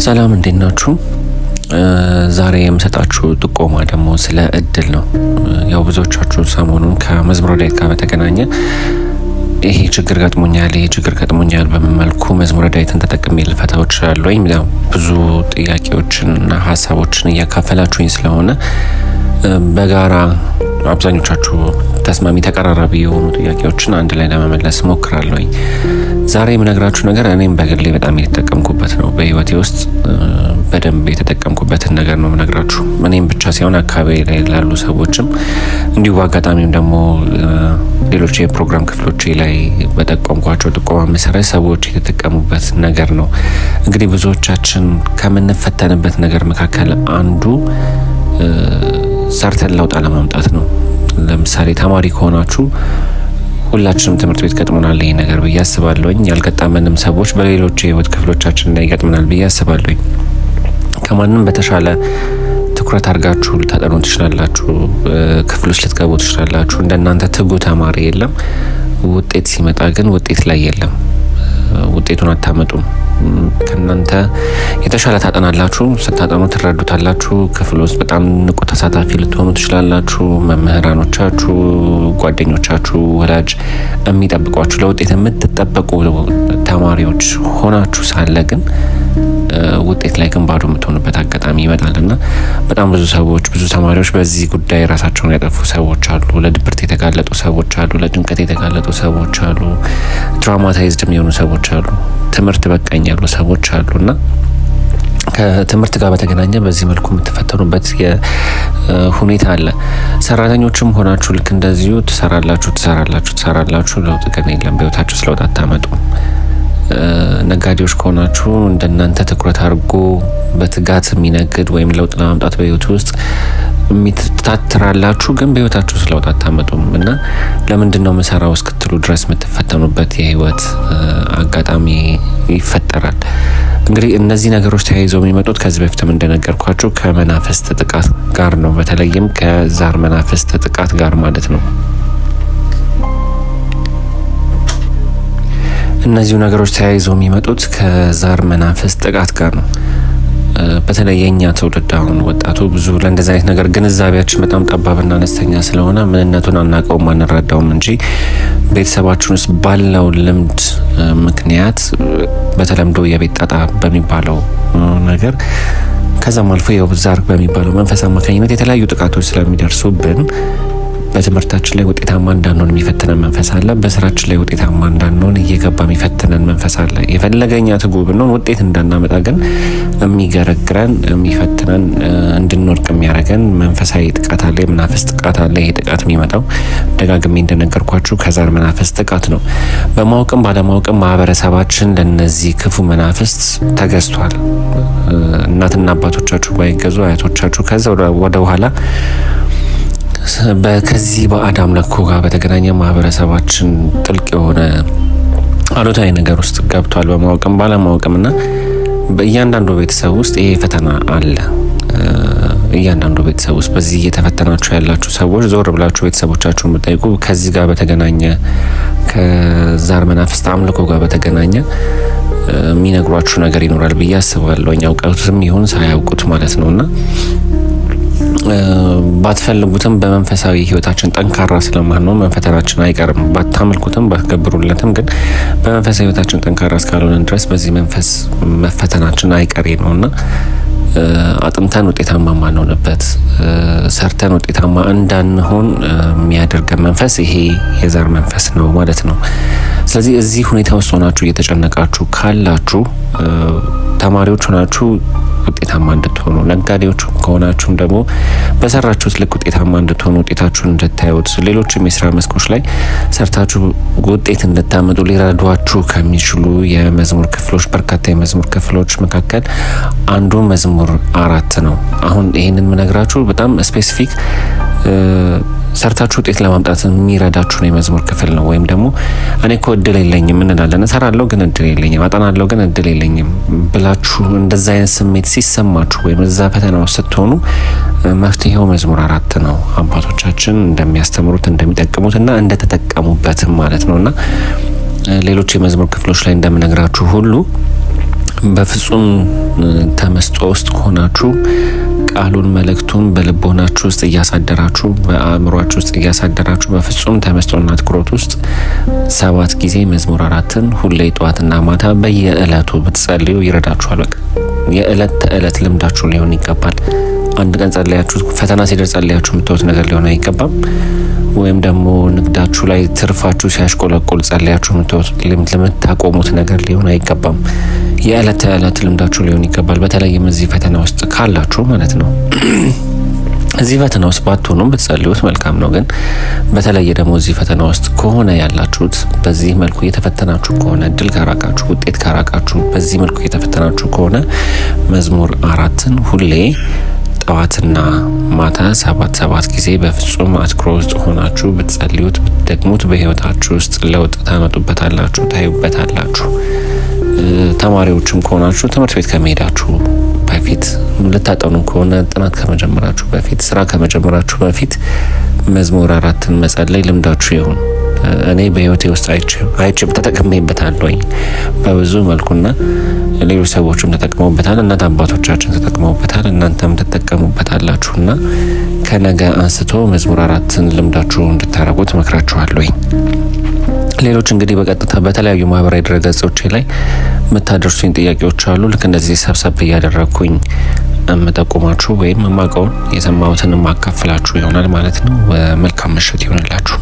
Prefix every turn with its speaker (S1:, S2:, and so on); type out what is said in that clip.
S1: ሰላም እንዴት ናችሁ? ዛሬ የምሰጣችሁ ጥቆማ ደግሞ ስለ እድል ነው። ያው ብዙዎቻችሁ ሰሞኑን ከመዝሙረ ዳዊት ጋር በተገናኘ ይሄ ችግር ገጥሞኛል፣ ይሄ ችግር ገጥሞኛል፣ በምን መልኩ መዝሙረ ዳዊትን ተጠቅሜ ልፈታው እችላለሁ? ወይም ያው ብዙ ጥያቄዎችንና ሀሳቦችን እያካፈላችሁኝ ስለሆነ በጋራ አብዛኞቻችሁ ተስማሚ ተቀራራቢ የሆኑ ጥያቄዎችን አንድ ላይ ለመመለስ እሞክራለሁኝ። ዛሬ የምነግራችሁ ነገር እኔም በግሌ በጣም የተጠቀምኩበት ነው። በህይወቴ ውስጥ በደንብ የተጠቀምኩበትን ነገር ነው የምነግራችሁ። እኔም ብቻ ሳይሆን አካባቢ ላይ ላሉ ሰዎችም እንዲሁ በአጋጣሚም ደግሞ ሌሎች የፕሮግራም ክፍሎቼ ላይ በጠቆምኳቸው ጥቆማ መሰረት ሰዎች የተጠቀሙበት ነገር ነው። እንግዲህ ብዙዎቻችን ከምንፈተንበት ነገር መካከል አንዱ ሰርተን ለውጥ አለማምጣት ነው። ለምሳሌ ተማሪ ከሆናችሁ ሁላችንም ትምህርት ቤት ገጥሞናል ይሄ ነገር ብዬ አስባለሁኝ። ያልገጠመንም ሰዎች በሌሎች የህይወት ክፍሎቻችን ላይ ይገጥመናል ብዬ አስባለሁኝ። ከማንም በተሻለ ትኩረት አድርጋችሁ ልታጠኑ ትችላላችሁ። ክፍል ውስጥ ልትገቡ ትችላላችሁ። እንደናንተ ትጉ ተማሪ የለም። ውጤት ሲመጣ ግን ውጤት ላይ የለም። ውጤቱን አታመጡም። ከእናንተ የተሻለ ታጠናላችሁ። ስታጠኑ ትረዱታላችሁ። ክፍል ውስጥ በጣም ንቁ ተሳታፊ ልትሆኑ ትችላላችሁ። መምህራኖቻችሁ፣ ጓደኞቻችሁ፣ ወላጅ የሚጠብቋችሁ ለውጤት የምትጠበቁ ተማሪዎች ሆናችሁ ሳለ ግን ውጤት ላይ ግን ባዶ የምትሆኑበት አጋጣሚ ይመጣል እና በጣም ብዙ ሰዎች ብዙ ተማሪዎች በዚህ ጉዳይ ራሳቸውን ያጠፉ ሰዎች አሉ። ለድብርት የተጋለጡ ሰዎች አሉ። ለጭንቀት የተጋለጡ ሰዎች አሉ። traumatized የሚሆኑ ሰዎች አሉ። ትምህርት በቃኝ ያሉ ሰዎች አሉ እና ከትምህርት ጋር በተገናኘ በዚህ መልኩ የምትፈተኑበት ሁኔታ አለ። ሰራተኞችም ሆናችሁ ልክ እንደዚሁ ትሰራላችሁ ትሰራላችሁ ትሰራላችሁ፣ ለውጥ ግን የለም። በህይወታችሁ ውስጥ ለውጥ አታመጡም። ነጋዴዎች ከሆናችሁ እንደናንተ ትኩረት አድርጎ በትጋት የሚነግድ ወይም ለውጥ ለማምጣት በህይወቱ ውስጥ የሚታትራላችሁ፣ ግን በህይወታችሁ ውስጥ ለውጥ አታመጡም እና ለምንድን ነው የምሰራው እስክትሉ ድረስ የምትፈተኑበት የህይወት አጋጣሚ ይፈጠራል። እንግዲህ እነዚህ ነገሮች ተያይዘው የሚመጡት ከዚህ በፊትም እንደነገርኳችሁ ከመናፍስት ጥቃት ጋር ነው። በተለይም ከዛር መናፍስት ጥቃት ጋር ማለት ነው። እነዚሁ ነገሮች ተያይዘው የሚመጡት ከዛር መናፍስት ጥቃት ጋር ነው። በተለይ የእኛ ትውልድ አሁን ወጣቱ ብዙ ለእንደዚህ አይነት ነገር ግንዛቤያችን በጣም ጠባብና አነስተኛ ስለሆነ ምንነቱን አናውቀውም፣ አንረዳውም እንጂ ቤተሰባችን ውስጥ ባለው ልምድ ምክንያት በተለምዶ የቤት ጣጣ በሚባለው ነገር ከዛም አልፎ የዛር በሚባለው መንፈስ አማካኝነት የተለያዩ ጥቃቶች ስለሚደርሱብን በትምህርታችን ላይ ውጤታማ እንዳንሆን የሚፈትነን መንፈስ አለ። በስራችን ላይ ውጤታማ እንዳንሆን እየገባ የሚፈትነን መንፈስ አለ። የፈለገኛ ትጉ ብንሆን ውጤት እንዳናመጣ ግን የሚገረግረን፣ የሚፈትነን፣ እንድንወድቅ የሚያደርገን መንፈሳዊ ጥቃት አለ፣ የመናፍስት ጥቃት አለ። ይሄ ጥቃት የሚመጣው ደጋግሜ እንደነገርኳችሁ ከዛር መናፍስት ጥቃት ነው። በማወቅም ባለማወቅም ማህበረሰባችን ለነዚህ ክፉ መናፍስት ተገዝቷል። እናትና አባቶቻችሁ ባይገዙ አያቶቻችሁ ከዛ ወደ ኋላ ከዚህ ባዕድ አምልኮ ጋር በተገናኘ ማህበረሰባችን ጥልቅ የሆነ አሉታዊ ነገር ውስጥ ገብቷል፣ በማወቅም ባለማወቅም እና በእያንዳንዱ ቤተሰብ ውስጥ ይሄ ፈተና አለ። እያንዳንዱ ቤተሰብ ውስጥ በዚህ እየተፈተናችሁ ያላችሁ ሰዎች ዞር ብላችሁ ቤተሰቦቻችሁን ብጠይቁ ከዚህ ጋር በተገናኘ ከዛር መናፍስት አምልኮ ጋር በተገናኘ የሚነግሯችሁ ነገር ይኖራል ብዬ አስባለሁ። አውቀውትም ይሁን ሳያውቁት ማለት ነውና ባትፈልጉትም በመንፈሳዊ ህይወታችን ጠንካራ ስለማንሆን መፈተናችን አይቀርም። ባታመልኩትም ባትገብሩለትም ግን በመንፈሳዊ ህይወታችን ጠንካራ እስካልሆነን ድረስ በዚህ መንፈስ መፈተናችን አይቀሬ ነውና አጥንተን ውጤታማ ማንሆንበት፣ ሰርተን ውጤታማ እንዳንሆን የሚያደርገን መንፈስ ይሄ የዛር መንፈስ ነው ማለት ነው። ስለዚህ እዚህ ሁኔታ ውስጥ ሆናችሁ እየተጨነቃችሁ ካላችሁ፣ ተማሪዎች ሆናችሁ ውጤታማ እንድትሆኑ፣ ነጋዴዎች ከሆናችሁም ደግሞ በሰራችሁት ልክ ውጤታማ እንድትሆኑ፣ ውጤታችሁን እንድታዩት፣ ሌሎችም የስራ መስኮች ላይ ሰርታችሁ ውጤት እንድታመጡ ሊረዷችሁ ከሚችሉ የመዝሙር ክፍሎች በርካታ የመዝሙር ክፍሎች መካከል አንዱ መዝሙር 4 ነው። አሁን ይህንን የምነግራችሁ በጣም specific ሰርታችሁ ውጤት ለማምጣት የሚረዳችሁን የመዝሙር ክፍል ነው። ወይም ደግሞ እኔ እኮ እድል የለኝም እንላለን። እሰራለሁ ግን እድል የለኝም፣ አጠናለሁ ግን እድል የለኝም ብላችሁ እንደዛ አይነት ስሜት ሲሰማችሁ ወይም እዛ ፈተና ውስጥ ስትሆኑ መፍትሄው መዝሙር 4 ነው። አባቶቻችን እንደሚያስተምሩት እንደሚጠቅሙትና እንደተጠቀሙበትም ማለት ነውና ሌሎች የመዝሙር ክፍሎች ላይ እንደምነግራችሁ ሁሉ በፍጹም ተመስጦ ውስጥ ሆናችሁ ቃሉን መልእክቱን በልቦናችሁ ውስጥ እያሳደራችሁ፣ በአእምሯችሁ ውስጥ እያሳደራችሁ፣ በፍጹም ተመስጦና ትኩረት ውስጥ 7 ጊዜ መዝሙር 4ን ሁሌ ጠዋትና ማታ በየእለቱ ብትጸልዩ ይረዳችኋል። በቃ የእለት ተእለት ልምዳችሁ ሊሆን ይገባል። አንድ ቀን ጸልያችሁ ፈተና ሲደርስ ጸልያችሁ የምትወት ነገር ሊሆን አይገባም። ወይም ደግሞ ንግዳችሁ ላይ ትርፋችሁ ሲያሽቆለቁል ጸልያችሁ ለምታቆሙት ነገር ሊሆን አይገባም። የእለት ተእለት ልምዳችሁ ሊሆን ይገባል። በተለይም እዚህ ፈተና ውስጥ ካላችሁ ማለት ነው። እዚህ ፈተና ውስጥ ባትሆኑም ብትጸልዩት መልካም ነው። ግን በተለየ ደግሞ እዚህ ፈተና ውስጥ ከሆነ ያላችሁት፣ በዚህ መልኩ እየተፈተናችሁ ከሆነ፣ እድል ካራቃችሁ፣ ውጤት ካራቃችሁ፣ በዚህ መልኩ እየተፈተናችሁ ከሆነ መዝሙር 4ን ሁሌ ጠዋትና ማታ 7 7 ጊዜ በፍጹም አትኩሮ ውስጥ ሆናችሁ ብትጸልዩት፣ ብትደግሙት በህይወታችሁ ውስጥ ለውጥ ታመጡበታላችሁ፣ ታዩበታላችሁ። ተማሪዎችም ከሆናችሁ ትምህርት ቤት ከመሄዳችሁ በፊት፣ ልታጠኑ ከሆነ ጥናት ከመጀመራችሁ በፊት፣ ስራ ከመጀመራችሁ በፊት መዝሙር 4ን መጸለይ ልምዳችሁ ይሁን። እኔ በህይወቴ ውስጥ አይቼ ተጠቅሜበታለሁ በብዙ መልኩና ሌሎች ሰዎችም ተጠቅመውበታል። እናት አባቶቻችን ተጠቅመውበታል። እናንተም ትጠቀሙበታላችሁና ከነገ አንስቶ መዝሙር 4ን ልምዳችሁ እንድታረጉት እመክራችኋለሁ። ሌሎች እንግዲህ በቀጥታ በተለያዩ ማህበራዊ ድረገጾቼ ላይ የምታደርሱኝ ጥያቄዎች አሉ። ልክ እንደዚህ ሰብሰብ እያደረግኩኝ የምጠቁማችሁ ወይም የማውቀውን የሰማሁትን የማካፍላችሁ ይሆናል ማለት ነው። መልካም ምሽት ይሆንላችሁ።